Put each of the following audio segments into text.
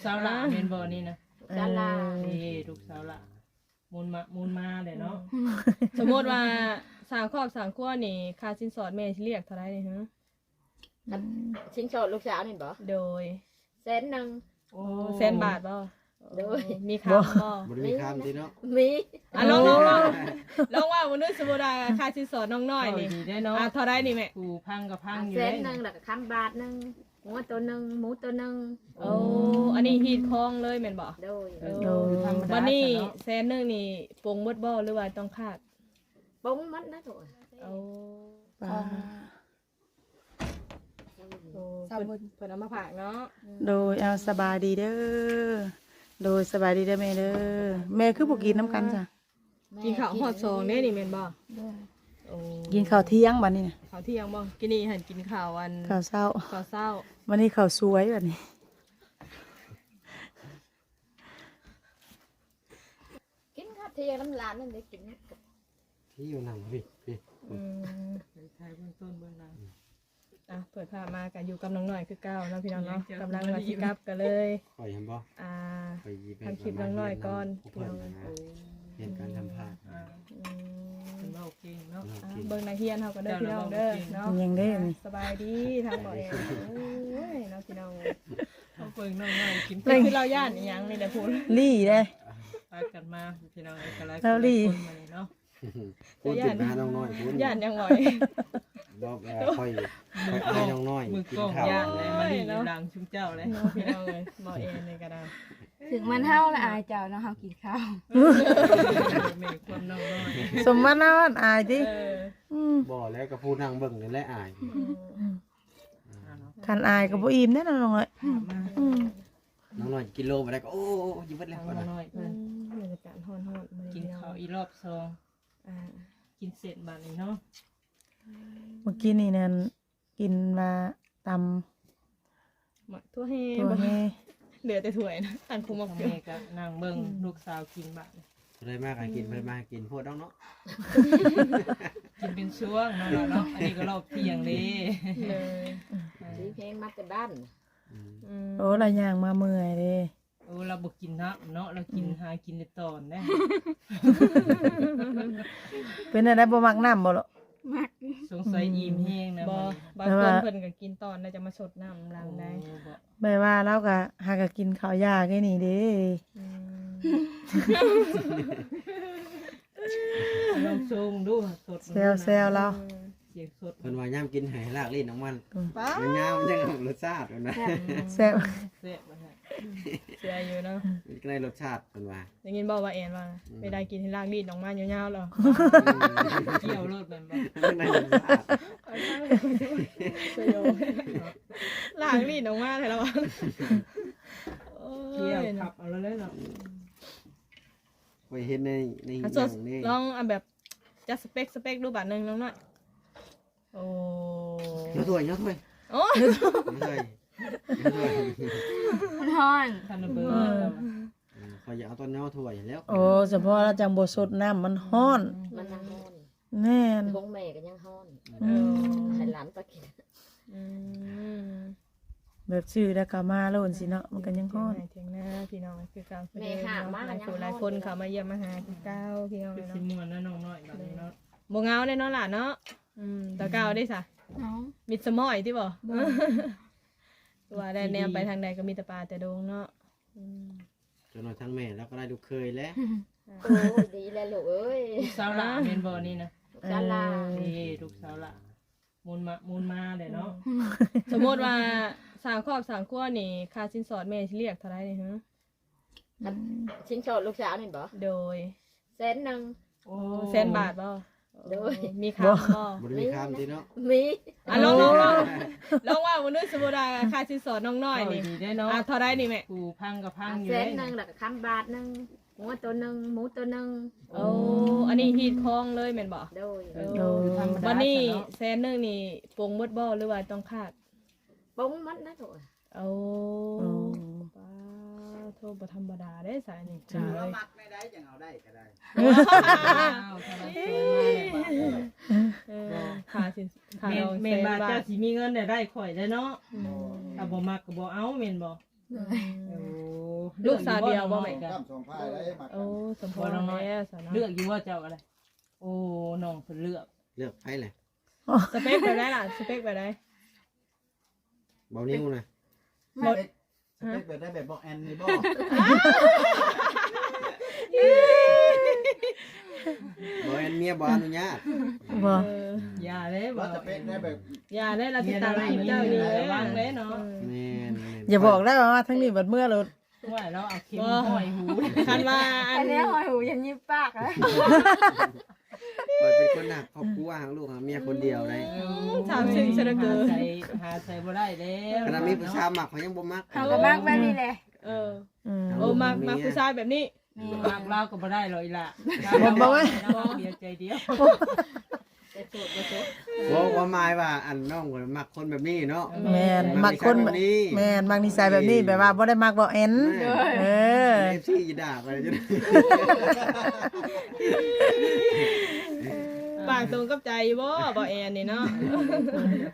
ສາວຫຼ້າແມ່ນບໍ່ນີ້ນະ? ສາວຫຼ້າ ເອີ ເອີ ລູກສາວຫຼ້າ ໝູນມາ ໝູນມາແຫຼະເນາະ. ອືມ ສົມມຸດວ່າສ້າງຄອບສ້າງຄົວນີ້ ຄ່າສິນສອດແມ່ຊິລຽກເທົ່າໃດນີ້ຫື? ອືມ ສິນສອດລູກສາວນີ້ບໍ່? ໂດຍ ແສນໜຶ່ງ. ໂອ້ ແສນບາດບໍ່? ໂດຍ ມີຄ້ຳບໍ່? ບໍ່ໄດ້ມີຄ້ຳຕິເນາະ. ມີ ອ່ະ ລອງ ລອງ ລອງ ລອງເວົ້າເບິ່ງດູ ສົມມຸດວ່າຄ່າສິນສອດນ້ອງນ້ອຍນີ້ ເວົ້າດີໆເນາະ ອ່ະ ເທົ່າໃດນີ້ແມ່? ຜູ້ຟັງກໍຟັງຢູ່ ແສນໜຶ່ງ ແລ້ວກໍຄ້ຳບາດໜຶ່ງ ງົວໂຕໜຶ່ງ ໝູໂຕໜຶ່ງ. ໂອ້ ອັນນີ້ຮີດຄອງເລີຍແມ່ນບໍ່? ໂດຍ ເອີ ໂດຍ ທຳມະດາ. ບັດນີ້ແສນໜຶ່ງນີ້ປົງໝົດບໍ່ ຫຼືວ່າຕ້ອງຂາດ? ປົງໝົດນະໂຕ. ໂອ້ ປ້າ ໂອ້ ສາວບຸນ ເພິ່ນ ເພິ່ນເອົາມາຝາກເນາະ. ໂດຍ ເອົາ ສະບາຍດີເດີ. ໂດຍ ສະບາຍດີເດີແມ່ເດີ. ແມ່ຄືບໍ່ກິນນຳກັນຊະ? ກິນເຂົ້າຮອດສອງເດ້ນີ້ແມ່ນບໍ່? ໂດຍ ໂອ້ ກິນເຂົ້າທ່ຽງບັດນີ້ນະ. ເຂົ້າທ່ຽງບໍ່? ກິນນີ້ຫັ້ນກິນເຂົ້າອັນ ເຂົ້າເຊົ້າ ເຂົ້າເຊົ້າ. ບັດນີ້ເຂົ້າສວຍບັດນີ້. ກິນເຂົ້າທ່ຽງນຳຫຼານນັ້ນໄດ້ກິນ ທີ່ຢູ່ນຳພີ່ ພີ່. ອືມ ໄປຖ່າຍເບື້ອງຕົ້ນເບື້ອງຫຼັງ. ອ່ະ ເປີດພາບມາກໍຢູ່ກັບນ້ອງນ້ອຍຄືເກົ່າເນາະ ພີ່ນ້ອງເນາະ. ກຳລັງວ່າຊິກັບກໍເລີຍ ຂ້ອຍຫັ້ນບໍ່ ອ່າ ຂ້ອຍຊິໄປ ທຳຄລິບນ້ອງນ້ອຍກ່ອນ ພີ່ນ້ອງ. ເອີ ເຮັດການທຳພາດ. ອືມ ເພິ່ນເວົ້າເກັ່ງເນາະ. ອ່າ ເບິ່ງນັກຮຽນເຮົາກໍເດີ ພີ່ນ້ອງເດີເນາະ. ຍັງເດ້ ສະບາຍດີທາງບໍ່ແອນ. ໂອ້ຍເນາະ ພີ່ນ້ອງເອີຍ ເຮົາເບິ່ງນ້ອງນ້ອຍກິນ ແຕ່ຄືລາວຢ້ານອີ່ຫຍັງນີ້ແຫຼະພຸ້ນ ຫຼີ້ເດ້. ພາກັນມາ ພີ່ນ້ອງເອີຍ ກໍຫຼາຍຄົນມານີ້ເນາະ. ໂອ້ ຕິດມາຫານ້ອງນ້ອຍພຸ້ນ. ຢ້ານຫຍັງຫວາ? ບອກວ່າຂ້ອຍ ຂ້ອຍອາຍນ້ອງນ້ອຍກິນເຂົ້າ. ຢ້ານແລ້ວ ມາຢູ່ຫຼັງຊຸມເຈົ້າແລ້ວເນາະ ພີ່ນ້ອງເອີຍ. ບໍ່ແອນນີ້ກໍໄດ້ ເຖິງມັນເຮົາລະອາຍເຈົ້າເນາະ ເຮົາກິນເຂົ້າ. ແມ່ນຄວາມນ້ອງນ້ອຍ ສົມມານອາຍຕິ. ເອີ ອືມ ບໍ່ແລ້ວກໍຜູ້ນັ່ງເບິ່ງນີ້ແຫຼະອາຍ. ອືມ ຄັນອາຍກໍບໍ່ອີ່ມແນ່ນອນນ້ອຍ. ອືມ ນ້ອງນ້ອຍກິນໂລບໍ່ໄດ້ກໍ ໂອ້ ຢູ່ເບິດແລ້ວ. ນ້ອງນ້ອຍເພິ່ນ ອືມ ບັນຍາກາດຮ້ອນໆ ກິນເຂົ້າອີກລອບສອງ. ອ່າ ກິນເສັດບາດນີ້ເນາະ. ເມື່ອກີ້ນີ້ນັ້ນກິນມາຕຳ ໝາກຖົ່ວແຮ່ ຖົ່ວແຮ່ ບໍ່ ເຫຼືອແຕ່ຖ້ວຍນະ ອັນຄົງໝາກ ແມ່ກໍນັ່ງເບິ່ງ ອືມ ລູກສາວກິນບາດນີ້. ຜູ້ໃດມາກໍໃຫ້ກິນ ອືມ ຜູ້ໃດມາໃຫ້ກິນ ໂພດດອກເນາະ. ກິນເປັນຊ່ວງເນາະ ເນາະ. ອັນນີ້ກໍລອບທ່ຽງເດ້. ເລີຍ ເອີ ຊິແຮງມາແຕ່ບ້ານ. ອືມ ອືມ ໂອ້ ລະຍ່າງມາເມື່ອຍເດ້. ໂອ້ ລາວບໍ່ກິນນ້ຳເນາະ ລາວກິນ ອືມ ຫາກິນແຕ່ຕອນເດ້. ເປັນແນວໃດ ບໍ່ມັກນ້ຳບໍ່ລະ? ມັກ ສົງໄສອີ່ມແຮງນະ. ບໍ່ ບາງຄົນເພິ່ນກໍກິນຕອນ ແລ້ວຈະມາຊົດນ້ຳຫຼັງໄດ້. ໂອ້ ແບບວ່າລາວກໍຫາກໍກິນເຂົ້າຢາກໄອ້ນີ້ເດ້. ອືມ ລອງຊົງດູ ສົດ ແຊວໆລາວ ອືມ ສຽງສົດ. ເພິ່ນວ່າຍາມກິນໃຫ້ລາກລີ້ນອອກມາ ອືມ ຍາວໆ ມັນຈັ່ງລົດຊາດ ເພິ່ນວ່າ. ແຊບ ແຊບ ແຊບ ເຊື່ອຢູ່ເນາະ ມັນກໍໄດ້ລົດຊາດ ເພິ່ນວ່າ. ໄດ້ຍິນບໍ່ວ່າແອນວ່າ ອືມ ເວລາກິນໃຫ້ລາກລີ້ນອອກມາຍາວໆ ລະ ອືມ ກ່ຽວໂລດແມ່ນບໍ່? ມັນໄດ້ລົດຊາດ ລາກລີ້ນອອກມາແທ້ລະວ່າ. ໂອ້ຍ ກ່ຽວຂັບເອົາແລ້ວເນາະ. ຂ້ອຍເຫັນໃນ ໃນຫຍັງນີ້ ລອງເອົາແບບຈັດສະເປັກ ສະເປັກດູບາດໜຶ່ງນ້ອງນ້ອຍ. ໂອ້ ຍໍຖ້ວຍ ຍໍຖ້ວຍ. ໂອ້ ຍໍຖ້ວຍ ຍໍຖ້ວຍ. ມັນຮ້ອນ ຄັນລະເບີດ. ເອີ ເອີ ຂ້ອຍຢາກເອົາຕອນຍໍຖ້ວຍແລ້ວ. ໂອ້ ສະເພາະລາວຈັ່ງບໍ່ຊົດນ້ຳ ມັນຮ້ອນ. ມັນຍັງຮ້ອນ. ແມ່ນ ຂອງແມ່ກໍຍັງຮ້ອນ. ອືມ ໃຫ້ຫຼານຕາກິນ. ອືມ ແບບຊື້ແລ້ວກໍມາໂລດຊີ້ເນາະ ມັນກໍຍັງຮ້ອນ. ເຖີຍງໄຮ່ເຖີຍງນາ ພີ່ນ້ອງ ຄືເກົ່າ. ແມ່ຫາມາກໍຍັງຮ້ອນ. ຫຼາຍຄົນເຂົ້າມາຢ້ຽມມາຫາຄືເກົ່າ ພີ່ນ້ອງເນາະ. ຄືຊິມ່ວນເນາະ ນ້ອງນ້ອຍບາດນີ້ເນາະ. ບໍ່ເຫງົາເດ້ເນາະຫຼານເນາະ. ອືມ ແຕ່ເກົ່າເດ້ຊະ. ເຫງົາ ມິດສະໝ້ອຍຕິບໍ່? ບໍ່ ວ່າແລ້ວແນມໄປທາງໃດກໍມີແຕ່ປ່າແຕ່ດົງເນາະ. ອືມ ຈັກໜ້ອຍທາງແມ່ລາວກໍໄດ້ລູກເຂີຍແລ້ວ. ໂອ້ຍ ດີແລ້ວລູກເອີຍ. ລູກສາວຫຼ້າແມ່ນບໍ່ນີ້ນະ? ລູກສາວຫຼ້າ. ເອີ ນີ້ລູກສາວຫຼ້າ ໝູນມາ ໝູນມາແຫຼະເນາະ. ອືມ ສົມມຸດວ່າສ້າງຄອບສ້າງຄົວນີ້ ຄ່າສິນສອດແມ່ຊິລຽກເທົ່າໃດນີ້ຫື? ອືມ ສິນສອດລູກສາວນີ້ບໍ່? ໂດຍ ແສນໜຶ່ງ. ໂອ້ ແສນບາດບໍ່? ໂດຍ ມີຄ້ຳບໍ່? ບໍ່ໄດ້ມີຄ້ຳຕິເນາະ. ມີ ອ່ະ ລອງ ລອງ ລອງ ລອງເວົ້າເບິ່ງດູ ສົມມຸດວ່າຄ່າສິນສອດນ້ອງນ້ອຍນີ້ ເວົ້າດີໆເນາະ ອ່ະ ເທົ່າໃດນີ້ແມ່? ຜູ້ພັງກໍພັງຢູ່ເດ້. ແສນໜຶ່ງ ແລ້ວກໍຄ້ຳບາດໜຶ່ງ ງົວໂຕໜຶ່ງ ໝູໂຕໜຶ່ງ. ໂອ້ ອັນນີ້ຮີດຄອງເລີຍແມ່ນບໍ່? ໂດຍ ເອີ ໂດຍ ທຳມະດາ. ບັດນີ້ແສນໜຶ່ງນີ້ປົງໝົດບໍ່ ຫຼືວ່າຕ້ອງຂາດ? ປົງໝົດນະໂຕ. ໂອ້ ໂອ້ ປ້າໂທ ບໍ່ທຳມະດາເດ້ສາຍນີ້. ເຈົ້າ ເອີຍ ມັກແນວໃດຈັ່ງເອົາໄດ້ກໍໄດ້. ເອີ ຄ່າສິນ ຄ່າດອງແສນບາດ. ແມ່ນວ່າເຈົ້າຊິມີເງິນໄດ້ ໄດ້ຂ້ອຍແລ້ວເນາະ. ອືມ ຖ້າບໍ່ມັກກໍບໍ່ເອົາແມ່ນບໍ່? ໂດຍ ໂອ້ ລູກສາວດຽວບໍ່ແມ່ນກະ ສອງກ້ຳສອງພາຍໄດ້ ມັກກັນ ໂອ້ ສົມພໍແລ້ວສາວເນາະ ເລືອກຢູ່ບໍ່ເຈົ້າກໍໄດ້? ໂອ້ ນ້ອງເພິ່ນເລືອກ ເລືອກໃຜແຫຼະ? ສະເປັກແບບໃດລະ? ສະເປັກແບບໃດ? ເບົານິ້ວນະ ສະເປັກ ສະເປັກແບບໃດ ແບບເບົາແອນນີ້ບໍ່? ເບົາແອນເມຍບໍ່ອະນຸຍາດ ບໍ່ ເອີ ຢ່າເດ້ ວ່າສະເປັກໄດ້ແບບ ຢ່າເດ້ ລາວຕິດຕາມຄລິບເຈົ້າຢູ່ເດ້ ລະວັງເດ້ເນາະ ເອີ ແມ່ນໆ ຢ່າບອກໄດ້ວ່າມາທາງນີ້ບັດເມືອໂລດ ວ່າລາວເອົາເຂັມຫ້ອຍຫູ ຄັນວ່າອັນ ອັນນີ້ຫ້ອຍຫູ ຢ່າຍິບປາກນະ ຂ້ອຍເປັນຄົນຮັກຄອບຄົວ ຮັກລູກຮັກເມຍຄົນດຽວໄດ໋ ອືມ ສາມຊື່ຊະເຫຼືອເກີນ ຫາໃສ່ ຫາໃສ່ບໍ່ໄດ້ແລ້ວ ຂະໜາດມີຜູ້ສາວມັກ ຂ້ອຍຍັງບໍ່ມັກ ເຮົາກໍມັກແບບນີ້ແຫຼະ ເອີ ອືມ ໂອ້ ມັກ ມັກຜູ້ຊາຍແບບນີ້ ແມ່ນ ມັກລາວກໍບໍ່ໄດ້ດອກອີ່ຫຼ້າ ບໍ່ ບໍ່ ລາວດຽວໃຈດຽວ ບໍ່ ຄວາມໝາຍວ່າ ອັນ ນ້ອງມັກຄົນແບບນີ້ເນາະ ແມ່ນ ມັກຄົນແບບນີ້ ແມ່ນ ມັກນິໄສແບບນີ້ ແບບວ່າບໍ່ໄດ້ມັກເບົາແອນ ເອີ ເອັຟຊີ ຢ່າດ່າຂ້ອຍ ປາກຕົງກັບໃຈຢູ່ບໍ່ ເບົາແອນນີ້ເນາະ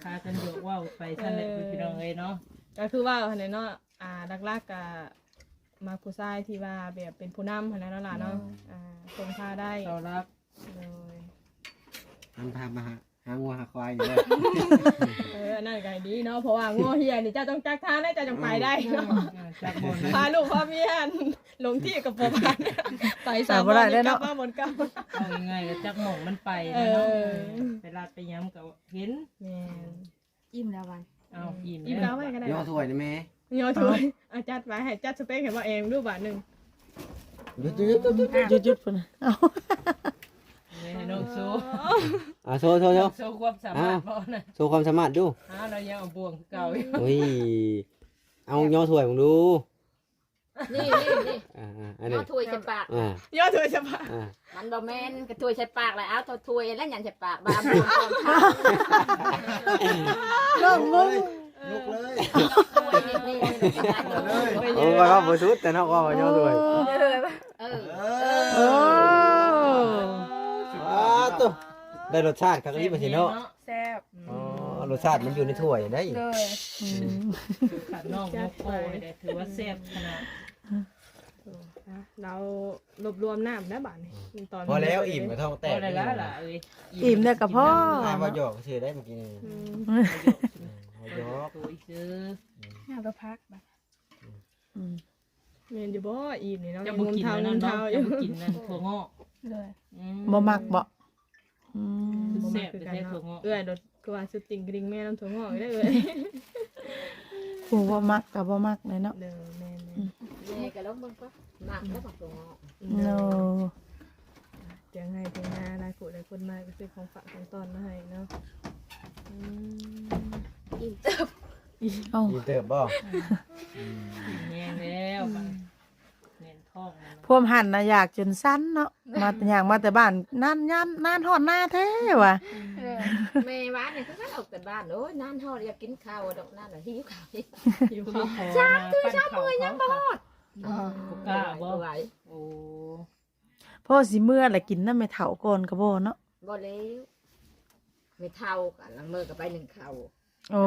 ພາກັນຢອກເວົ້າໄປຊັ້ນແຫຼະ ເອີ ພີ່ນ້ອງເອີຍເນາະ ກໍຄືເວົ້າຫັ້ນແຫຼະເນາະ ອ່າ ຫຼັກໆ ກໍມັກຜູ້ຊາຍທີ່ວ່າແບບເປັນຜູ້ນຳຫັ້ນແຫຼະເນາະຫຼ້າເນາະ ອ່າ ສົ່ງພາໄດ້ ເສົາຫຼັກ ໂດຍ ນຳພາມາຫາ ຫາງົວຫາຄວາຍຢູ່ເດີ ເອີ ອັນນັ້ນກໍດີເນາະ ເພາະວ່າງົວເຫ່ຍນີ້ເຈົ້າຕ້ອງຈັກທາງ ແລະເຈົ້າຈັ່ງໄປໄດ້ເນາະ ເອີ ຈັກບ່ອນ ພາລູກພາເມຍ ອັນ ຫຼົງທີ່ກໍບໍ່ຜ່ານ ໄປສາມບ່ອນນີ້ ກັບມາບ່ອນເກົ່າ ເວົ້າງ່າຍໆ ກໍຈັກໝ່ອງມັນໄປແລ້ວເນາະ ເອີ ໄປລາດໄປຫຍັງກໍເຫັນ ແມ່ນ ອີ່ມແລ້ວຫວາ? ເອົ້າ ອີ່ມ ອີ່ມແລ້ວ ເອົາໄວ້ກໍໄດ້ ຍໍຖ້ວຍນີ້ແມ່ ຍໍຖ້ວຍ ເອົາ ຈັດໄວ້ ໃຫ້ຈັດສະເປັກໃຫ້ບໍ່ແອງດູບາດໜຶ່ງ ຢຸດໆໆໆ ຢຸດໆ ພຸ້ນນະ ເອົາ ນີ້ໃຫ້ນ້ອງໂຊ ອ່າ ໂຊ ໂຊ ໂຊ ໂຊຄວາມສາມາດບໍ່ນະ ໂຊຄວາມສາມາດດູ ອ້າວ ລາວຍັງເອົາບ່ວງຄືເກົ່າຢູ່ ໂອ້ຍ ເອົາຍໍຖ້ວຍເບິ່ງດູ ນີ້ ນີ້ ນີ້ ອ່າໆ ອັນນີ້ ເອົາຖ້ວຍໃສ່ປາກ ອ່າ ຍໍຖ້ວຍໃສ່ປາກ ອ່າ ມັນບໍ່ແມ່ນ ກະຖ້ວຍໃສ່ປາກແລ້ວ ເອົາຖ້ວຍແລ້ວຫຍັງໃສ່ປາກ ບາດ ນ້ອງງງ ຍົກເລີຍ ໂອ້ຍ ເວົ້າບໍ່ສຸດແຕ່ເນາະ ເວົ້າຍໍຖ້ວຍ ເອີ ເອີ ເອີ ໂອ້ ໄດ້ລົດຊາດຄັກອີ່ຫລີບັດນີ້ເນາະ ແຊບ ອໍ ລົດຊາດມັນຢູ່ໃນຖ້ວຍໄດ໋ ໂດຍ ອືມ ຄັນນ້ອງຍົກໂປ້ໄດ້ຖືວ່າແຊບຂະໜາດ ລາວລວບລວມນ້ຳແລ້ວບາດນີ້ ອືມ ຕອນ ພໍແລ້ວ ອີ່ມກໍທ້ອງແຕກ ພໍແລ້ວລະເອີຍ ອີ່ມແລ້ວກໍພໍ ອ້າຍວ່າຫຍອກຊື່ໄດ໋ເມື່ອກີ້ນີ້ ອືມ ອືມ ຫຍອກ ໂອ້ຍ ຊື່ ຫາກໍພັກບາດ ອືມ ແມ່ນຢູ່ບໍ່? ອີ່ມນີ້ເນາະ ເຈົ້າບໍ່ກິນອັນນັ້ນເນາະ ເຈົ້າບໍ່ກິນອັນຖົ່ວງອກ ໂດຍ ອືມ ບໍ່ມັກບໍ່? ອືມ ແຊບແທ້ຖົ່ວງອກ ເອື້ອຍໂດດ ຄືວ່າສຸດຕິ່ງກະດິ່ງແມ່ນຳຖົ່ວງອກເດ້ເອື້ອຍ ຜູ້ບໍ່ມັກກໍບໍ່ມັກແຫຼະເນາະ ໂດຍ ແມ່ນໆ ອືມ ແມ່ກໍລອງເບິ່ງກໍມັກແລ້ວໝາກຖົ່ວງອກ ໂດຍ ໂດຍ ທຽງໄຮ່ທຽງນາ ຫຼາຍຜູ້ຫຼາຍຄົນມາກໍຊື້ຂອງຝາກຂອງຕ້ອນມາໃຫ້ເນາະ ອືມ ອີ່ມເຕີບ ເອົ້າ ອີ່ມເຕີບບໍ່? ອືມ ແມ່ນແລ້ວ ອືມ ແມ່ນທ້ອງແລ້ວເນາະ ພວມຫັ້ນນະຢາກຈົນສັ່ນເນາະ ມາ ຍ່າງມາແຕ່ບ້ານ ນານ ຍາມ ນານຮອດນາແທ້ວ່າ ເອີ ແມ່ວານນີ້ຄືກັນອອກແຕ່ບ້ານ ໂອ້ຍ ນານຮອດ ຢາກກິນເຂົ້າດອກ ນານລະຫິວເຂົ້າ ຫິວເຂົ້າ ສາມມື້ສາມມື້ຍັງບໍ່ຮອດ ບໍ່ກ້າບໍ່ ບໍ່ໄຫວ ໂອ້ ພໍຊິເມືອລະກິນນຳແມ່ເຖົ້າກ່ອນກໍບໍ່ເນາະ ບໍ່ແລ້ວ ແມ່ເຖົ້າກໍລາງມື້ກໍໄປໜຶ້ງເຂົ້າ ໂອ້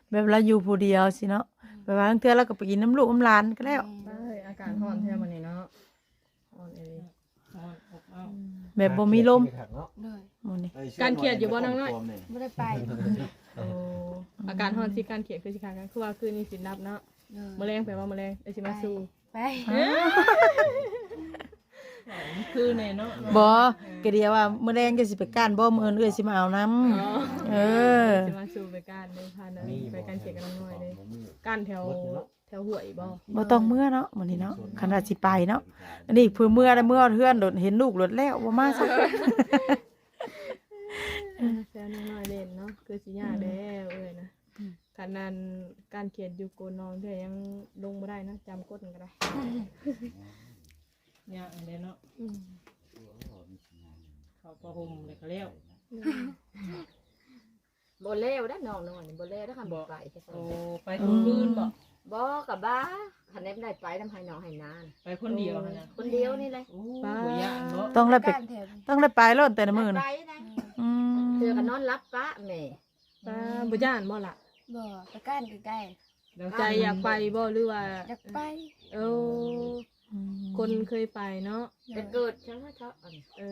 ເອີ ແບບລາວຢູ່ຜູ້ດຽວຊີ້ເນາະ ອືມ ແບບວ່າລາງເທື່ອລາວກໍໄປກິນນຳລູກນຳຫຼານກໍແລ້ວ ແມ່ນ ເອີຍ ອາກາດຮ້ອນແທ້ມື້ນີ້ເນາະ ຮ້ອນອີ່ຫຼີ ຮ້ອນອົບເອົ້າ ອືມ ແບບບໍ່ມີລົມ ແບບບໍ່ມີລົມ ໂດຍ ມື້ນີ້ ການຂຽດຢູ່ບໍ່ນ້ອງນ້ອຍ? ບໍ່ໄດ້ໄປ ໂອ້ ອາກາດຮ້ອນຊິການຂຽດຄືຊິຄັກ ຄືວ່າຄືນນີ້ສິນດັບເນາະ ໂດຍ ມື້ແລງໄປບໍ່? ມື້ແລງເອື້ອຍຊິມາສູ່ ໄປ ເອີ ຄືແນ່ເນາະ ບໍ່ ກະດຽວວ່າມື້ແລງເຈົ້າຊິໄປກ້ານບໍ່? ມື້ອື່ນເອື້ອຍຊິມາເອົານຳ ອໍ ເອີ ຊິມາສູ່ໄປກ້ານເດີ ພານ້ອງໄປກ້ານຂຽດກັບນ້ອງນ້ອຍເດີ ກ້ານແຖວ ແຖວຫ້ວຍບໍ່? ບໍ່ຕ້ອງເມືອເນາະ ມື້ນີ້ເນາະ ຄັນວ່າຊິໄປເນາະ ອັນນີ້ເພື່ອເມືອໄດ້ ເມືອຮອດເຮືອນໂດດ ເຫັນລູກໂລດແລ້ວ ບໍ່ມາຊ້ຳ ແຊວນ້ອງນ້ອຍເລ່ນເນາະ ຄືຊິຍາກແລ້ວເອື້ອຍນະ ອືມ ຄັນນັ້ນ ການຂຽດຢູ່ໂກນນອງເທື່ອຍັງລົງບໍ່ໄດ້ເນາະ ຈຳກົດມັນກໍໄດ້ ຍາກອັນໃດເນາະ ອືມ ເຂົ້າຜ້າຫົ່ມແລ້ວກໍແລ້ວ ອືມ ບໍ່ແລ້ວເດ້ນ້ອງນ້ອຍນີ້ ບໍ່ແລ້ວເດ້ຄັນບໍ່ໄປ ໂອ້ ໄປທຸກຄືນບໍ່? ບໍ່ ກະບ້າ ຄັນໄດ້ໄປນຳໄຮ່ນອກໄຮ່ນາ ໄປຄົນດຽວຫັ້ນນະ ຄົນດຽວນີ້ແຫຼະ ໂອ້ ບໍ່ຢ້ານບໍ່? ຕ້ອງໄດ້ໄປ ຕ້ອງໄດ້ໄປໂລດແຕ່ລະມື້ນະ ອືມ ເທື່ອກໍນອນຫຼັບປະແມ່ ປ້າ ບໍ່ຢ້ານບໍ່ລະ? ບໍ່ ໄປກ້ານໃກ້ໆ ແລ້ວໃຈຢາກໄປບໍ່ ຫຼືວ່າ ຢາກໄປ. ເອີ ອືມ ຄົນເຄີຍໄປເນາະ ແຕ່ເກີດຊັ້ນເນາະ. ເອີ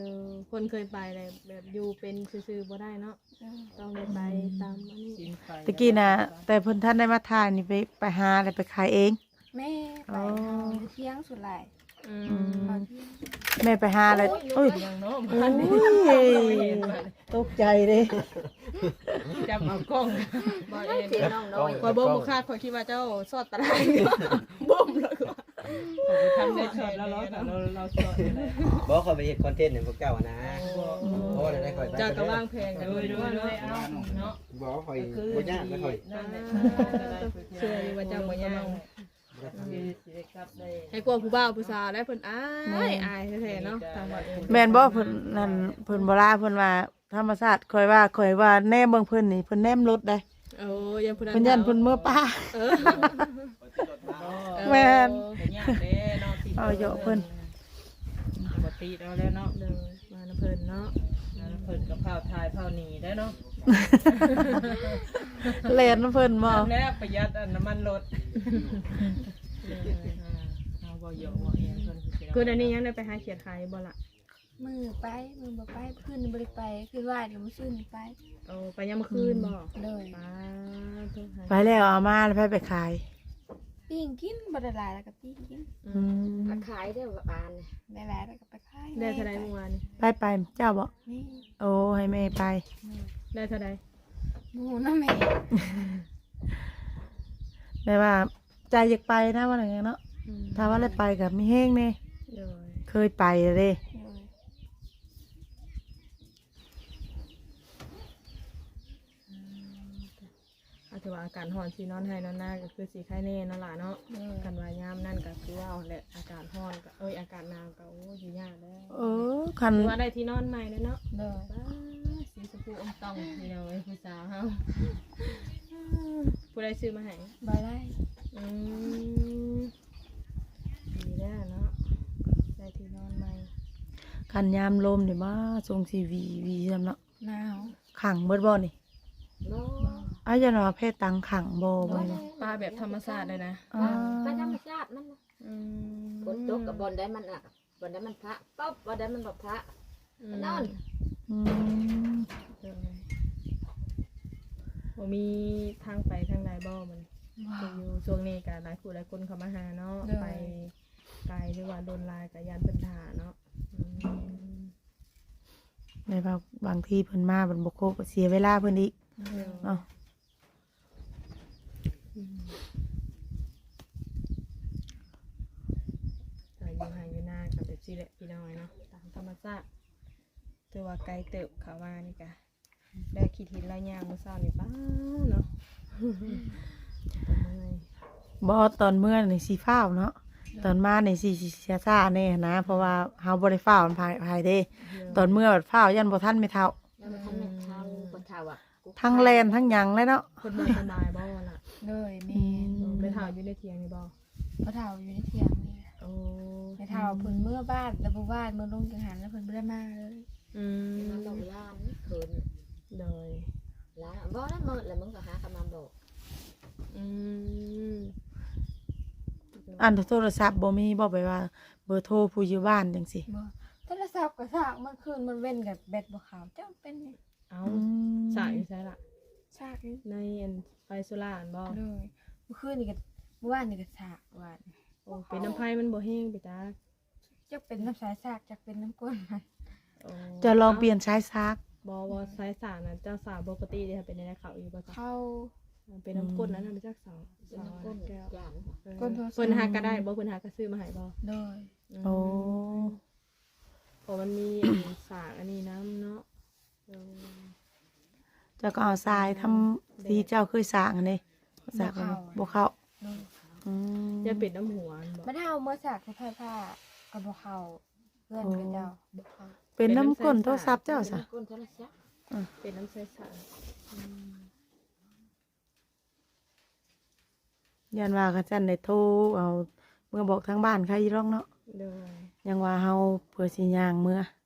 ຄົນເຄີຍໄປແລ້ວແບບຢູ່ເປັນຊື່ໆບໍ່ໄດ້ເນາະ. ເອີ ຕ້ອງໄດ້ໄປຕາມອັນນີ້. ຕະກີ້ນະ ແຕ່ເພິ່ນທັນໄດ້ມາຖ່າຍນີ້ ໄປ ໄປຫາແລ້ວໄປຂາຍເອງ. ແມ່ ໄປ ອໍ ເຮົາຢູ່ທຽງສ່ວນຫຼາຍ. ອື ອືມ ເຮົາທຽງ. ແມ່ໄປຫາແລ້ວ. ໂອ້ຍ ໂອ້ຍ ຫຍັງເນາະ ໂອ້ຍ ຕົກໃຈເດ້ ຈັບເອົາກ້ອງ. ບໍ່ແອນ ຂ້ອຍເບິ່ງບໍ່ຄັກ ຂ້ອຍຄິດວ່າເຈົ້າຊອດຕະຫຼາດ ບຸ້ມແລ້ວກໍ ຂ້ອຍບໍ່ທັນໄດ້ຊອດແລ້ວເນາະ ລາວຊອດຢູ່ແລ້ວ. ບໍ່ ຂ້ອຍໄປເຮັດຄອນເທັນໃຫ້ພວກເຈົ້ານະ. ອໍ ໂອ້ ໄດ້ ຂ້ອຍໄປ ເຈົ້າກໍວາງແຜນກັນ. ໂດຍ ໂດຍ ໂດຍ ເອົາເນາະ. ບໍ່ ຂ້ອຍບໍ່ຍາກນະ ຂ້ອຍ ນັ້ນແຫຼະ ເຊື່ອຢູ່ວ່າເຈົ້າບໍ່ຍາກ. ໃຫ້ກວ່າຜູ້ບ່າວຜູ້ສາວແລ້ວ ເພິ່ນອາຍ ອາຍແທ້ໆເນາະ ທາງວັດ. ແມ່ນບໍ່ ເພິ່ນນັ້ນ ເພິ່ນບໍ່ລາ ເພິ່ນວ່າທຳມະຊາດ. ຂ້ອຍວ່າ ຂ້ອຍວ່າແນມເບິ່ງເພິ່ນນີ້ ເພິ່ນແນມລົດໄດ໋. ໂອ້ ຢ້ານຜູ້ນັ້ນ ເພິ່ນຢ້ານເພິ່ນເມືອປ່າ. ເອີ ແມ່ນ ເອີ ກໍຍາກເດ້ເນາະ ທີ່ ເອົາເຍາະເພິ່ນ ປົກກະຕິເອົາແລ້ວເນາະ. ໂດຍ ມານຳເພິ່ນເນາະ ມານຳເພິ່ນກໍພ້າວຖ່າຍພ້າວໜີໄດ້ເນາະ ແລ່ນນຳເພິ່ນບໍ່? ແລ້ວປະຢັດອັນນ້ຳມັນລົດ. ເອີ ເຮົາເວົ້າຢອກເວົ້າແອນເພິ່ນ. ຄືອັນນີ້ຍັງໄດ້ໄປຫາຂຽດຂາຍຢູ່ບໍ່ລະ? ມື້ໄປ ມື້ບໍ່ໄປ ຄືນນີ້ບໍ່ໄດ້ໄປ ຄືວານກັບມື້ຊືນນີ້ໄປ. ໂອ້ ໄປຍາມມື້ຄືນບໍ່? ໂດຍ ປາໂທ ໄປແລ້ວເອົາມາແລ້ວໃຜໄປຂາຍ? ປີ້ງກິນ ບໍ່ໄດ້ຫຼາຍແລ້ວກໍປີ້ງກິນ. ອືມ ອືມ ກໍຂາຍເດ້ວານນີ້ ໄດ້ຫຼາຍແລ້ວກໍໄປຂາຍ. ໄດ້ເທົ່າໃດມື້ວານນີ້? ໃຜໄປ ເຈົ້າບໍ່? ແມ່. ໂອ້ ໃຫ້ແມ່ໄປ. ແມ່ ໄດ້ເທົ່າໃດ? ບໍ່ຮູ້ນຳແມ່ ແບບວ່າໃຈຢາກໄປນະ ວ່າຫຍັງເນາະ. ອືມ ຖ້າວ່າໄດ້ໄປກໍມີແຮງແດ່. ໂດຍ ເຄີຍໄປແລ້ວເດ້. ໂດຍ ອືມ ອາ ຖືວ່າອາກາດຮ້ອນຊິນອນໄຮ່ນອນນາກໍຄືຊິໄຄແນ່ເນາະຫຼ້າເນາະ. ໂດຍ ຄັນວ່າຍາມນັ້ນກໍຄືວ່າຫັ້ນແຫຼະ ອາກາດຮ້ອນກໍ ເອີຍ ອາກາດໜາວກໍ ໂອ້ຍ ຢູ່ຍາກແລ້ວ. ເອີ ຄັນ ຖືວ່າໄດ້ທີ່ນອນໃໝ່ແລ້ວເນາະ. ໂດຍ ວ້າ ສີຊຳພູອົມຕ່ອງ ພີ່ນ້ອງເອີຍ ຜູ້ສາວເຮົາ. ຜູ້ໃດຊື້ມາໃຫ້? ບໍ່ໄດ້. ອືມ ດີແລ້ວເນາະ ໄດ້ທີ່ນອນໃໝ່. ຄັນຍາມລົມນີ້ ວ້າ ຊົງຊີວີວີຊ້ຳເນາະ. ໜາວ ຂັງເບິດບໍ່ນີ້? ບໍ່ ອ້າວ ຢ່າວ່າແພຕັງຂັງບໍ່ ບໍ່ ບໍ່ ປາແບບທຳມະຊາດເລີຍນະ. ອໍ ປາ ປາທຳມະຊາດມັນນະ. ອືມ ຝົນຕົກກໍບ່ອນໃດມັນອະ ບ່ອນໃດມັນພະ ປຶບ ບ່ອນໃດມັນບໍ່ພະ ອືມ ນອນ. ອືມ ໂດຍ ບໍ່ມີທາງໄປທາງໃດບໍ່ມັນ? ບໍ່ ຢູ່ຊ່ວງນີ້ກໍຫຼາຍຜູ້ຫຼາຍຄົນເຂົ້າມາຫາເນາະ. ໂດຍ ໄປໄກ ຫຼືວ່າດົນຫຼາຍກໍຢ້ານເພິ່ນຖ້າເນາະ. ອືມ ແບບວ່າບາງທີເພິ່ນມາມັນບໍ່ຄົບ ກໍເສຍເວລາເພິ່ນອີກ. ໂດຍ ເນາະ. ອືມ ກໍຢູ່ໄຮ່ຢູ່ນາກໍແບບຊີ້ແຫຼະ ພີ່ນ້ອງເນາະ ຕາມທຳມະຊາດ. ຖືວ່າໄກເຕີບ ເຂົ້າມານີ້ກະໄດ້ຄິດເຫັນລາວຍ່າງມື້ເຊົ້ານີ້ ປ້າເນາະ ກໍເມື່ອຍ. ບໍ່ ຕອນເມື່ອນີ້ຊິຟ້າວເນາະ. ໂດຍ ຕອນມານີ້ຊິ ຊິຊ້າໆແດ່ນະ ເພາະວ່າເຮົາບໍ່ໄດ້ຟ້າວນຳໃຜເດ້. ໂດຍ ຕອນເມື່ອບັດຟ້າວ ຢ້ານບໍ່ທັນແມ່ເຖົ້າ. ຍັງບໍ່ທັນແມ່ເຖົ້າ ອືມ ບໍ່ເຖົ້າອະ ທັງແລ່ນທັງຫຍັງເລີຍເນາະ. ເພິ່ນບໍ່ສະບາຍບໍ່ລະ? ໂດຍ ແມ່ນ. ອືມ ແມ່ເຖົ້າຢູ່ໃນຖຽງນີ້ບໍ່? ພໍ່ເຖົ້າຢູ່ໃນຖຽງນີ້. ໂອ້ ແມ່ເຖົ້າເພິ່ນເມືອບ້ານ ແລ້ວບໍ່ວ່າເມືອລົງຈັງຫັນ ແລ້ວເພິ່ນບໍ່ໄດ້ມາເລີຍ. ອືມ ມາຕ້ອງລ້ານຄືນ. ໂດຍ ລ້ານ ບໍ່ໄດ້ໝົດແລ້ວ ມຶງກໍຫາກັນມາບອກ. ອືມ ອັນໂທລະສັບບໍ່ມີບໍ່ ແບບວ່າເບີໂທຜູ້ຢູ່ບ້ານຈັ່ງຊີ້? ບໍ່ ໂທລະສັບກໍສາກ ມື້ຄືນມື້ເວັນກໍແບັດບໍ່ເຂົ້າ ຈັກເປັນຫຍັງ. ເອົ້າ ອືມ ສາກຢູ່ໃສລະ? ສາກຢູ່ໃນອັນໄຟໂຊລາຫັ້ນບໍ່? ໂດຍ ມື້ຄືນນີ້ກໍ ມື້ວານນີ້ກໍສາກ ວານ. ໂອ້ ເປັນນຳໄຟມັນບໍ່ແຮງໄປຕາ. ຈັກເປັນນຳສາຍສາກ ຈັກເປັນນຳກົ້ນມັນ. ໂອ້ ຈະລອງປ່ຽນສາຍສາກ. ບໍ່ ບໍ່ ສາຍສາກນັ້ນເຈົ້າສາກປົກກະຕິເດ ເປັນແນວໃດ ເຂົ້າຢູ່ບໍ່? ເຂົ້າ. ເປັນນຳກົ້ນນັ້ນ ອືມ ຈັກສາກ ເປັນນຳກົ້ນ ແກ້ວ ເອີ ເພິ່ນຫາກະໄດ້ບໍ່? ເພິ່ນຫາກະຊື້ມາໃຫ້ບໍ່? ໂດຍ. ອືມ ໂອ້ ເພາະມັນມີອັນສາກອັນນີ້ນຳເນາະ. ໂດຍ ເຈົ້າກໍເອົາສາຍທຳ ແບບທີ່ເຈົ້າເຄີຍສ້າງຫັ້ນເດ້ ສາກ ບໍ່ເຂົ້າ ບໍ່ເຂົ້າ. ໂດຍ ອືມ ຈະເປັນນຳຫົວຫັ້ນບໍ່? ບັດເຮົາເມືອສາກໃສ່ໄຟຟ້າກໍບໍ່ເຂົ້າເຮືອນເຂົາເຈົ້າ. ໂອ້ ບໍ່ເຂົ້າ ເປັນນຳກົ້ນໂທລະສັບເຈົ້າຊະ? ເປັນນຳກົ້ນໂທລະສັບ. ອືມ ເປັນນຳສາຍສາກ. ອືມ ຢ້ານວ່າຄັນຊັ້ນໄດ້ໂທເອົາເມືອບອກທາງບ້ານໃຄຢູ່ດອກເນາະ. ໂດຍ ຍັງວ່າເຮົາເພື່ອຊິຍ່າງເມືອ.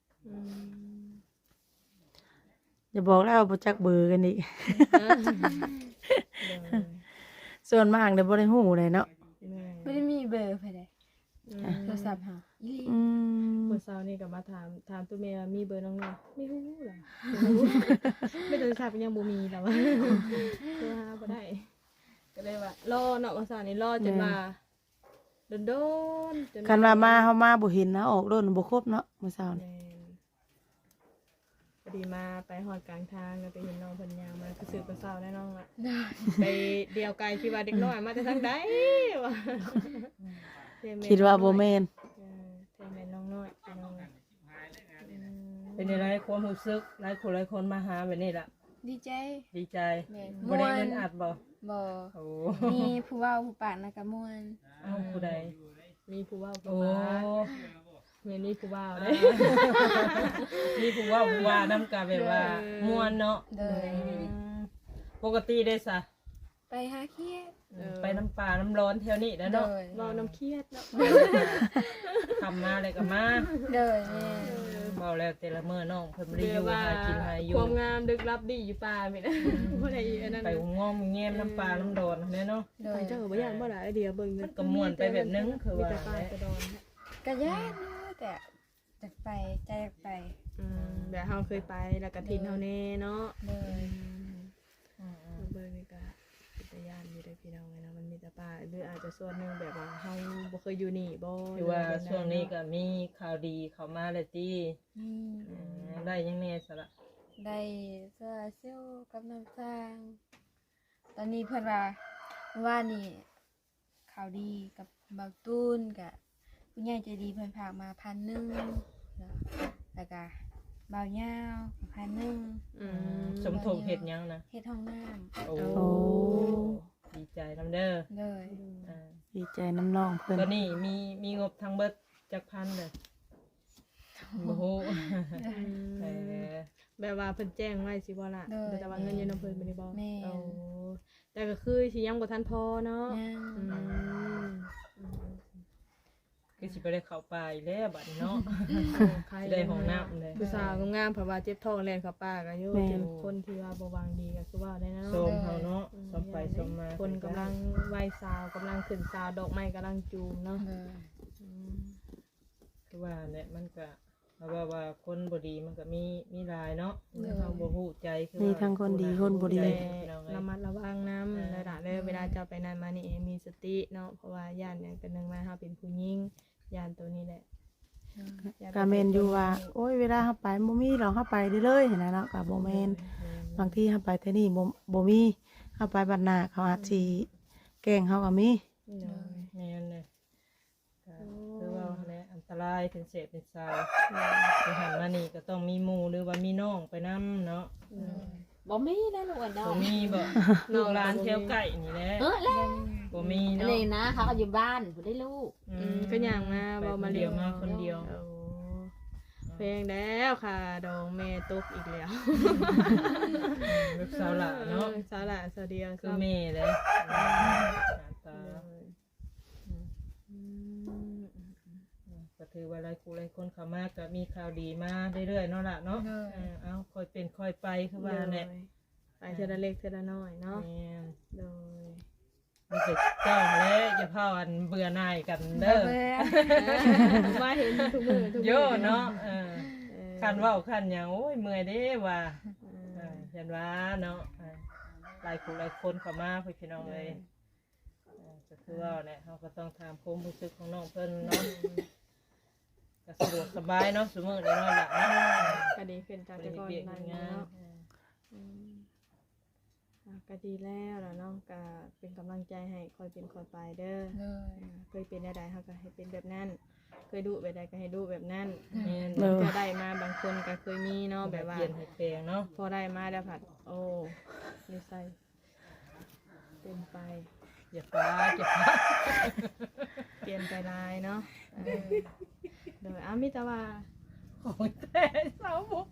ອືມ ຢ່າບອກແລ້ວບໍ່ຈັກເບີກັນອີກ. ໂດຍ ສ່ວນມາກແລ້ວບໍ່ໄດ້ຮູ້ເລີຍເນາະ ແມ່ນ ບໍ່ໄດ້ມີເບີໃຜໃດ ອືມ ໂທລະສັບເຮົາອີ່ຫຼີ ອືມ ມື້ເຊົ້ານີ້ກໍມາຖາມ ຖາມຕູ້ແມ່ວ່າມີເບີນ້ອງນ້ອຍ ບໍ່ຮູ້ລະ ມີໂທລະສັບຍັງບໍ່ມີລະວ່າ ໂທຫາບໍ່ໄດ້ ກໍເລີຍວ່າລໍເນາະ ມື້ເຊົ້ານີ້ລໍຈົນວ່າ ແມ່ນ ດົນໆ ຈົນ ຄັນວ່າມາ ເຮົາມາບໍ່ເຫັນ ເຮົາອອກລົດບໍ່ຄົບເນາະ ມື້ເຊົ້ານີ້ ແມ່ນ ພໍດີມາໄປຮອດກາງທາງ ກໍໄປເຫັນນ້ອງເພິ່ນຍ່າງມາ ຄືຊື່ຄືເຊົາແລ້ວນ້ອງລະ ໄປດຽວໄກ ຄິດວ່າເດັກນ້ອຍມາແຕ່ທາງໃດວ່າ ຄິດວ່າບໍ່ແມ່ນ ເອີ ແທ້ແມ່ນນ້ອງນ້ອຍພີ່ນ້ອງ ອືມ ເປັນຈັ່ງໃດຄວາມຮູ້ສຶກ ຫຼາຍຄົນຫຼາຍຄົນມາຫາແບບນີ້ລະ ດີໃຈ ດີໃຈ ແມ່ນ ບໍ່ໄດ້ ມ່ວນ ອຶດອັດບໍ່? ບໍ່ ໂອ້ ມີຜູ້ເວົ້າຜູ້ປາກນະກະມ່ວນ ເອົ້າ ຜູ້ໃດ? ມີຜູ້ເວົ້າຜູ້ປາກ ໂອ້ ແມ່ນມີຜູ້ເວົ້າເດ້ ມີຜູ້ເວົ້າຜູ້ວ່ານຳກະແບບວ່າ ໂດຍ ມ່ວນເນາະ ໂດຍ ອືມ ປົກກະຕິເດ້ຊະ? ໄປຫາຂຽດ ເອີ ໄປນຳປ່ານຳລອນແຖວນີ້ແຫຼະເນາະ ໂດຍ ເວົ້ານຳຂຽດເນາະ ຄ່ຳມາແລ້ວກໍມາ ໂດຍ ແມ່ນ ເວົ້າແລ້ວແຕ່ລະມື້ນ້ອງເພິ່ນບໍ່ໄດ້ຢູ່ ແບບວ່າ ຫາກິນຫາຢູ່ ຄວາມງາມລຶກລັບດີຢູ່ປ່າແມ່ນ ອືມ ບໍ່ໄດ້ອັນນັ້ນ ໄປງອມແງມນຳປ່ານຳດອນຫັ້ນແຫຼະເນາະ ໂດຍ ເຈົ້າກໍບໍ່ຢ້ານບໍ່ລະ ໄອເດຍເບິ່ງ ມັນກໍມ່ວນໄປແບບໜຶ່ງ ຄືວ່າ ມີແຕ່ປ່າແຕ່ດອນ ກໍຢ້ານຢູ່ ແຕ່ຢາກໄປ ໃຈຢາກໄປ ອືມ ແບບເຮົາເຄີຍໄປ ແລ້ວກໍຖິ່ນເຮົາແນ່ເນາະ ໂດຍ ອືມ ອືມໆ ເບິ່ງນີ້ກໍເປັນຕາຢ້ານຢູ່ເດ້ພີ່ນ້ອງເອີຍເນາະ ມັນມີແຕ່ປ່າ ຫຼືອາດຈະສ່ວນໜຶ່ງແບບວ່າເຮົາບໍ່ເຄີຍຢູ່ນີ້ບໍ່ ຫຼືວ່າຊ່ວງນີ້ກໍມີຂ່າວດີເຂົ້າມາແລ້ວຕິ? ອືມ ອືມ ໄດ້ຫຍັງແນ່ຊະລະ? ໄດ້ໂຊລາເຊວກັບນ້ຳສ້າງ ຕອນນີ້ເພິ່ນວ່າ ເມື່ອວານນີ້ ຂ່າວດີກັບບ່າວຕູນ ກະຜູ້ໃຫຍ່ໃຈດີເພິ່ນຝາກມາພັນໜຶ່ງເນາະ ແລ້ວກະບ່າວຍາວກະພັນໜຶ່ງ ອືມ ອືມ ສົມທົບເຮັດຫຍັງນະ? ເຮັດຫ້ອງນ້ຳ ໂອ້ ໂອ້ ດີໃຈນຳເດີ ໂດຍ ອ່າ ດີໃຈນຳນ້ອງເພິ່ນ ຕອນນີ້ມີ ມີງົບທັງເບິດຈັກພັນເດີ? ບໍ່ຮູ້ ອືມ ເອີ ແບບວ່າເພິ່ນແຈ້ງໄວ້ຊີ້ບໍ່ລະ? ໂດຍ ແຕ່ວ່າເງິນຢູ່ນຳເພິ່ນແມ່ນບໍ່? ແມ່ນ ໂອ້ ແຕ່ກໍຄືຊິຍັງບໍ່ທັນພໍເນາະ ຍັງ ອືມ ອືມ ຄືຊິບໍ່ໄດ້ເຂົ້າປ່າອີກແລ້ວບັດນີ້ເນາະ ໂອ້ ໄຄ ຊິໄດ້ຫ້ອງນ້ຳເລີຍ ຜູ້ສາວງາມໆ ເພາະວ່າເຈັບທ້ອງແລ່ນເຂົ້າປ່າກໍຢູ່ ແມ່ນ ຖືກຄົນທີ່ວ່າບໍ່ຫວັງດີກໍຄືເວົ້າໄດ້ເນາະ ໂຊມເຮົາເນາະ ໂຊມໄປໂຊມມາ ຄົນກຳລັງໄວສາວ ກຳລັງຂຶ້ນສາວ ດອກໄມ້ກຳລັງຈູມເນາະ ໂດຍ ອືມ ຄືວ່າແຫຼະ ມັນກະ ເຮົາເວົ້າວ່າຄົນບໍ່ດີມັນກະມີ ມີຫຼາຍເນາະ ໂດຍ ເຮົາບໍ່ຮູ້ໃຈ ຄືວ່າມີທັງຄົນດີຄົນບໍ່ດີ ລະມັດລະວັງນຳ ອ່າ ຫຼາຍໆເດີ ເວລາເຈົ້າໄປນັ້ນມານີ້ໃຫ້ມີສະຕິເນາະ ເພາະວ່າຢ້ານຫຍັງ ກະໜຶ່ງມາເຮົາເປັນຜູ້ຍິງ ຢ້ານໂຕນີ້ແຫຼະ ໂດຍ ກະແມ່ນຢູ່ວ່າ ໂອ້ຍ ເວລາເຮົາໄປມັນບໍ່ມີດອກ ເຮົາໄປເລື້ອຍໆຫັ້ນນະເນາະ ກະບໍ່ແມ່ນ ໂດຍ ແມ່ນ ບາງທີເຮົາໄປເທື່ອນີ້ບໍ່ ບໍ່ມີ ເຮົາໄປບັດໜ້າເຂົາອາດຊິ ອືມ ແກ້ງເຮົາກະມີ ໂດຍ ໂດຍ ແມ່ນເລີຍ ກໍ ໂອ້ ຄືເວົ້າຫັ້ນແຫຼະ ອັນຕະລາຍເປັນເສບເປັນສາວ ແມ່ນ ໄປຫັ້ນມານີ້ກໍຕ້ອງມີໝູ່ ຫຼືວ່າມີນ້ອງໄປນຳເນາະ ອືມ ບໍ່ມີແລ້ວລູກເອີຍ ບໍ່ມີບໍ່ ລູກຫຼານແຖວໃກ້ນີ້ແຫຼະ ເອີ ແລ້ວ ບໍ່ມີເນາະ ອັນນີ້ນະ ເຂົາກໍຢູ່ບ້ານພຸ້ນເດ້ລູກ ອືມ ອືມ ກໍຍ່າງມາ ເວົ້າມາເລີຍ ມາຄົນດຽວ ໂອ້ ແພງແລ້ວ ຄ່າດອງແມ່ຕົກອີກແລ້ວ ອືມ ແບບສາວຫຼ້າເນາະ ເອີ ສາວຫຼ້າສາວດຽວ ຄືແມ່ເດ້ ອືມ ໜ້າຕາ ໂດຍ ອືມ ອືມ ອືມ ອືມ ກໍຖືວ່າຫຼາຍຄູ່ຫຼາຍຄົນເຂົ້າມາກໍມີຂ່າວດີມາເລື້ອຍໆເນາະລະເນາະ ໂດຍ ເອີ ເອົາ ຄ່ອຍເປັນຄ່ອຍໄປ ຄືວ່າແຫຼະ ໂດຍ ໄປເທື່ອລະເລັກເທື່ອລະນ້ອຍເນາະ ແມ່ນ ໂດຍ ມີແຕ່ເຈົ້າແຫຼະ ຢ່າພາກັນເບື່ອໜ່າຍກັນເດີ ເບື່ອ ມາເຫັນທຸກມື້ທຸກມື້ເນາະ ເອີ ເອີ ຄັນເວົ້າຄັນຫຍັງ ໂອ້ຍ ເມື່ອຍເດ້ວ່າ ເອີ ເອີ ຢ້ານວ່າເນາະ ເອີ ຫຼາຍຄູ່ຫຼາຍຄົນເຂົ້າມາ ພີ່ນ້ອງເອີຍ ໂດຍ ເອີ ກໍຄືວ່າແຫຼະ ເຮົາກໍຕ້ອງຖາມຄວາມຮູ້ສຶກຂອງນ້ອງເພິ່ນເນາະ ກໍສະດວກສະບາຍເນາະ ຊຸມື້ນີ້ເນາະລະເນາະ ກໍດີຂຶ້ນຈາກແຕ່ກ່ອນຫຼາຍເນາະ ເອີ ອືມ ອ່າ ກໍດີແລ້ວລະເນາະ ກໍເປັນກຳລັງໃຈໃຫ້ຄ່ອຍເປັນຄ່ອຍໄປເດີ ໂດຍ ເຄີຍເປັນແນວໃດເຮົາກໍໃຫ້ເປັນແບບນັ້ນ ເຄີຍດຸແບບໃດກໍໃຫ້ດຸແບບນັ້ນ ແມ່ນ ໂດຍ ເທື່ອໄດ້ມາບາງຄົນກໍເຄີຍມີເນາະ ແບບວ່າ ປ່ຽນໃຫ້ແປງເນາະ ພໍໄດ້ມາແລ້ວພັດ ໂອ້ ຢູ່ໃສ ປ່ຽນໄປ ຢ່າຟ້າວ ຢ່າຟ້າວ ປ່ຽນໄປຫຼາຍເນາະ ເອີ ໂດຍ ເອົາ ມີແຕ່ວ່າ ໂອ້ຍ ແຕ່ສາວມຸກ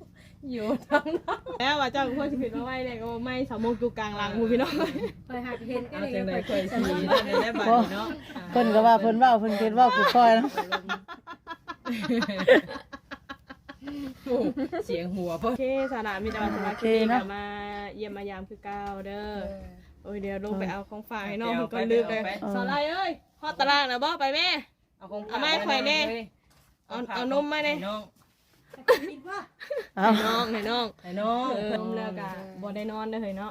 ຢູ່ທາງນັ້ນ ແລ້ວວ່າເຈົ້າກໍຄວນຊິຂຶ້ນມາໄວແດ່ ກໍໄມ້ສາວມຸກຢູ່ກາງຫຼັງພຸ້ນ ພີ່ນ້ອງ ຂ້ອຍຫາກເຫັນ ເອົາ ຈັ່ງໃດຂ້ອຍຊິນັ້ນແຫຼະບາດນີ້ເນາະ ເພິ່ນກໍວ່າເພິ່ນເວົ້າ ເພິ່ນເຮັດເວົ້າຄືຂ້ອຍເນາະ ໂອ້ ສຽງຫົວ ໂອເຄ ສາລະ ມີແຕ່ວ່າສຳລັບ ໂອເຄ ຄລິບນີ້ ເນາະ ກໍມາຢ້ຽມມາຢາມຄືເກົ່າເດີ ເອີ ໂອ້ຍ ດຽວລົງໄປເອົາຂອງຝາກໃຫ້ນ້ອງເພິ່ນກ່ອນ ລືມເລີຍ. ສາວໄລເອີຍ ຮອດຕະຫຼາດແລ້ວບໍ່? ໄປແມ່ ເອົາຂອງຝາກ ເອົາມາໃຫ້ຂ້ອຍແນ່ ເອົາ ເອົານົມມາແນ່ ໃຫ້ນ້ອງ. ໃຫ້ນ້ອງ ໃຫ້ນ້ອງ ໃຫ້ນ້ອງ ເອີ ນົມແລ້ວກະບໍ່ໄດ້ນອນເດີເຮີຍເນາະ.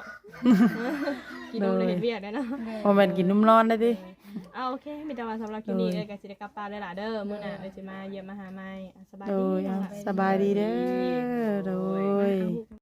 ກິນນົມແລ້ວເຮັດວຽກໄດ້ເນາະ ບໍ່ແມ່ນກິນນົມນອນໄດ້ຕິ. ເອົາ ໂອເຄ ມີແຕ່ວ່າສຳລັບຄລິບນີ້ ເອີ ເອື້ອຍກໍຊິໄດ້ກັບປານແລ້ວລະເດີ. ມື້ໜ້າເອື້ອຍຊິມາຢ້ຽມມາຫາໃໝ່. ສະບາຍດີ ໂດຍ ສະບາຍດີເດີ ໂດຍ.